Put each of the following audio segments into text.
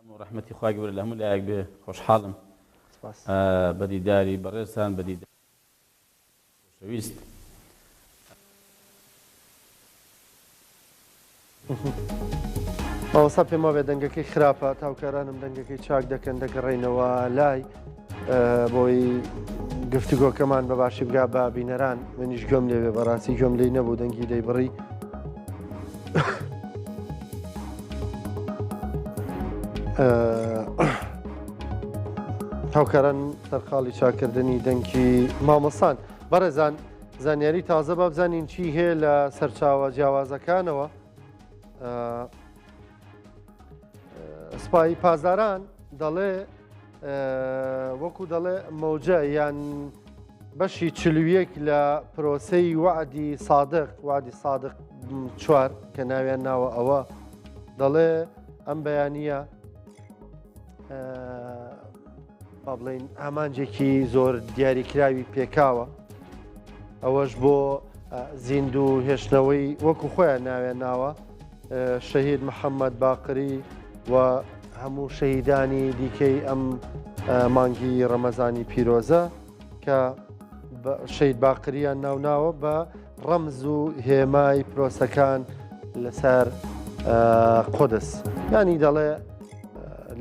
سلام و ڕەحمەتی خوای گەورە لە هەموو لایەک بێ خۆشحاڵم سپاس. بە دیداری بەڕێزتان بە دیداری خۆشەویست. مامۆستا پێم وابێ دەنگەکەی خراپە تاوکارانم دەنگەکەی چاک دەکەن دەگەڕێینەوە لای بۆی گفتوگۆکەمان بە باشی بگا بە بینەران منیش گوێم لێوێ بەڕاستی گوێم لی نەبوو دەنگی لی بڕی هاوکاران سەرقاڵی چاکردنی دەنگی مامۆسان بەڕێزان زانیاری تازە با بزانین چی هەیە لە سەرچاوە جیاوازەکانەوە سپای پاسداران دەڵێ وەکو دەڵێ مەوجە یان بەشی چلویەک لە پرۆسەی وعدی سادق وعدی سادق چوار کە ناویان ناوە ئەوە دەڵێ ئەم بەیانە با بڵین ئامانجێکی زۆر دیاریکراوی پێکاوە ئەوەش بۆ زیندوو هێشتنەوەی وەکو خۆیان ناویان ناوە شەهید محەممەد باقری و هەموو شەهیدانی دیکەی ئەم مانگی ڕەمەزانی پیرۆزە کە شەید باقریان ناوناوە بە ڕەمز و هێمای پرۆسەکان لەسەر قودس ینی دەڵێ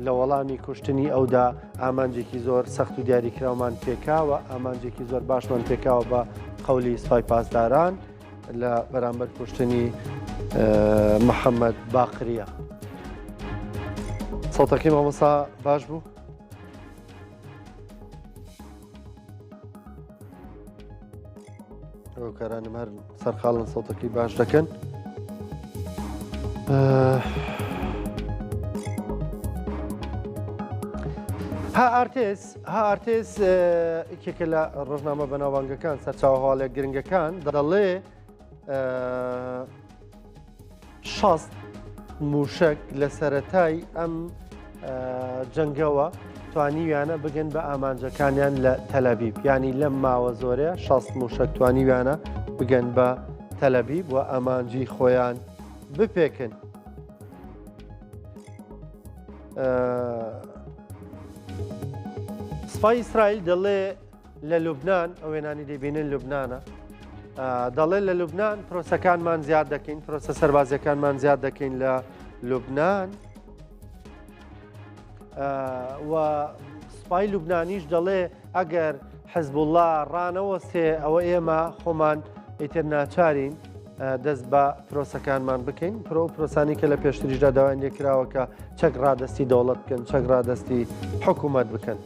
لە وەڵامی کوشتنی ئەودا ئامانجێکی زۆر سەخت و دیاریکراومان پێکاوە ئامانجێکی زۆر باشمان پێکاوە بە قەولی سوپای پاسداران لە بەرامبەر کوشتنی محەممەد باقریە. سەوتەکەی مامۆسا باش بوو؟ هۆکارانم هەر سەرقاڵن سەوتەکەی باش دەکەن. ها ئارتێس ها ئارتێس یەکێکە لە ڕۆژنامە بەناوبانگەکان سەرچاوە هەواڵە گرنگەکان دەڵێ 60 موشک لە سەتای ئەم جەنگەوە توانیویانە بگەن بە ئامانجەکانیان لە تەلەبیب ینی لەم ماوە زۆرەیە 60 موشک توانیویانە بگەن بە تەلەبیب و ئامانجی خۆیان بپێکن. سپای ئیسرائیل دەڵێ لە لوبناان ئەو وێنانی دەبینن لوبناانە دەڵێ لە لوبناان پرۆسەکانمان زیاد دەکەین پرۆسە سەربازیەکانمان زیاد دەکەین لە لوبناان و سوپای لوبنانیش دەڵێ ئەگەر حزبوڵڵا ڕانەوەستێ ئەوە ئێمە خۆمان ئیتر ناچارین دەست بە پرۆسەکانمان بکەین پرۆ و پرۆسانی کە لە پێشتریشدا داوایان لێکراوە کە چەک ڕادەستی دەوڵەت بکەن چەک ڕادەستی حکوومەت بکەن.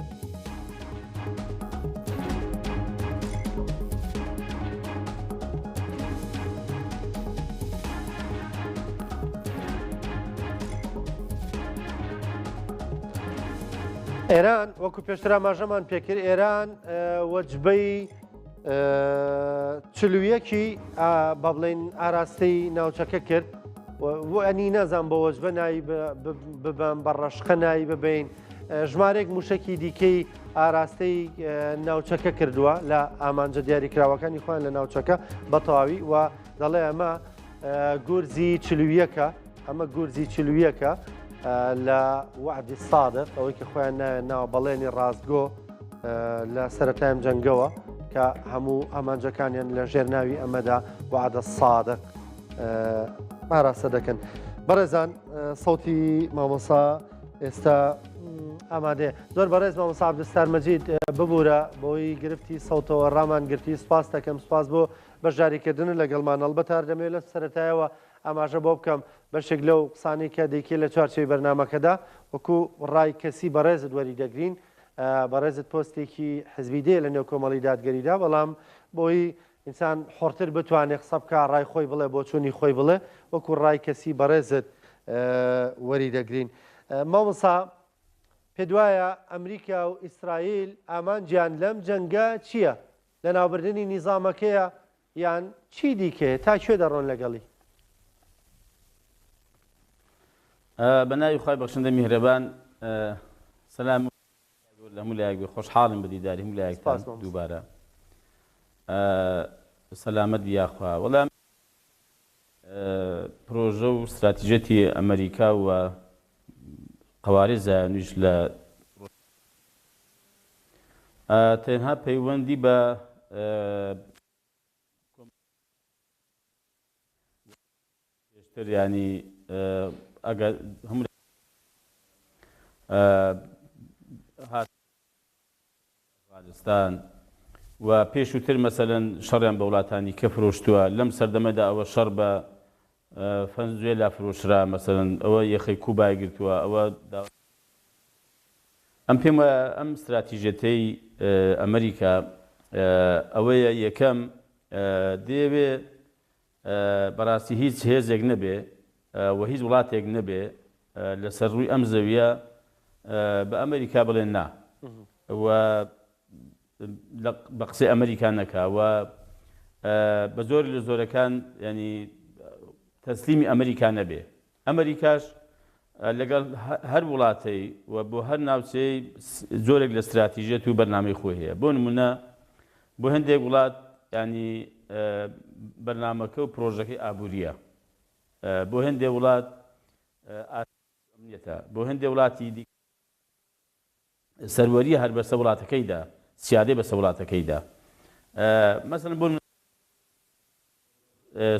ئێران وەکو پێشتر ئاماژەمان پێکرد ئێران وەجبەی چلویەکی با بڵین ئاراستەی ناوچەکە کرد ئەنی نازان بە وەجبە ناوی ببەم بە ڕەشقە ناوی ببین ژمارێک موشکی دیکەی ئاراستەی ناوچەکە کردووە لە ئامانجە دیاریکراوەکانی خۆیان لە ناوچەکە بە تەواوی و دەڵێ ئەمە گورزی چلویەکە ئەمە گورزی چلویەکە لە وعدی سادق ئەوەی کە خۆیان ناوێن ناوە بەڵێنی ڕاستگۆ لە سەرەتایم جەنگەوە کە هەموو ئامانجەکانیان لە ژێر ناوی ئەمەدا وعدە سادق ئاراستە دەکەن. بەڕێزان سەوتی مامۆسا ئێستا ئامادەیە زۆر بەڕێز مامۆسا عەبدولستار مەجید ببوورە بۆی گرفتی سەوتەوە ڕامان گرتی سپاس دەکەم سپاس بۆ بەشداریکردنت لەگەڵمان ئەڵبەتە هەر دەمەوێت لە سەرەتایەوە ئاماژە بۆ بکەم بەشێک لەو قسانەی کە دەیکەی لە چوارچێوەی بەرنامەکەدا وەکو ڕای کەسی بەڕێزت وەری دەگرین بەڕێزت پۆستێکی حزبی دێ لە نێو کۆمەڵی دادگەریدا بەڵام بۆی ئینسان حۆڕتر بتوانێ قسە بکا ڕای خۆی بڵێ بۆچوونی خۆی بڵێ وەکو ڕای کەسی بەڕێزت وەری دەگرین مامۆسا پێدوایە ئەمریکا و ئیسرائیل ئامانجیان لەم جەنگە چییە؟ لەناوبردنی نیزامەکەیە یان چی دیکەیە؟ تا کوێ دەڕۆن لەگەڵی؟ بە ناوی خوای بەخشندە میهرەبان سەلام لە هەموو لایەک بێ خۆشحاڵم بە دیداری هەموو لایەکتان دووبارە سەلامەت بی یاخوا وەڵا پرۆژە و ستراتیژیەتی ئەمریکا و. قەوارەی زایۆنیش لە تەنها پەیوەندی بە پێشتر یانی ئەگەر هەموو هات ئەفغانستان و پێشووتر مەسەلەن شەڕیان بە وڵاتانی کە فرۆشتووە لەم سەردەمەدا ئەوە شەڕ بە فەنزوێلا فرۆشرا مەسەلەن ئەوە یەخەی کوبای گرتووە ئەوە ئەم پێم وایە ئەم ستراتیژیەتەی ئەمریکا ئەوەیە یەکەم دەیەوێ بەڕاستی هیچ هێزێک نەبێ و هیچ وڵاتێک نەبێ لەسەر ڕووی ئەم زەویە بە ئەمریکا بڵێن نا و بە قسەی ئەمریکا نەکا و بە زۆری لە زۆرەکان ینی تەسلیمی ئەمریکا نەبێ ئەمریکاش لەگەڵ هەر وڵاتەی و بۆ هەر ناوچەی جۆرێک لە ستراتیژیەت و بەرنامەی خۆی هەیە بۆ نمونە بۆ هەندێک وڵات ینی بەرنامەکە و پرۆژەکەی ئابووریە بۆ هەندێک وڵات ئەمنیەتە بۆ هەندێک وڵاتی دیکە سەروەریە هەر بەسە وڵاتەکەیدا سیادەی بەسە وڵاتەکەیدا مەسەلەن بۆ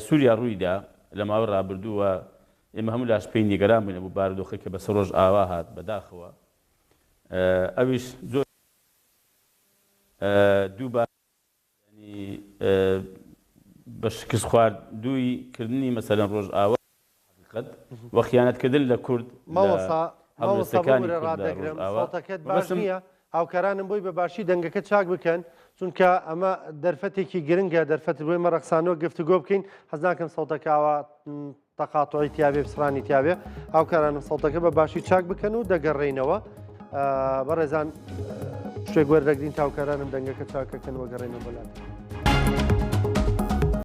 سووریا ڕوویدا لە ماوەی ڕابردوو و ئێمە هەموو لاش پێی نیگەران بووین بۆ بارودۆخی کە بەسەر ڕۆژئاوا هات بەداخەوە ئەویش زۆر دووبارە یانی بە شکست خواردووی کردنی مەسەلەن ڕۆژئاوا حەقیقەت و خیانەت کردن لە کورد لە مامۆستا مامۆستا هەڵوێستەکانی ببورە کورد لە ڕاتدەگرم ڕۆژئاوا سەوتەکەت باش مەبەستم نییە هاوکارانم بۆی بە باشی دەنگەکە چاک بکەن چونکە ئەمە دەرفەتێکی گرنگە دەرفەت بۆ ئێمە ڕەخسانەوە گفتوگۆ بکەین حەز ناکەم سەوتەکە ئاوا تەقاتوعی تیابێ پچڕانی تیابێ هاوکارانم سەوتەکە بە باشی چاک بکەن و دەگەڕێینەوە بەڕێزان شتێک وەردەگرین تاوکارانم دەنگەکە چاکەکەن وەگەڕێنەوە بەلات.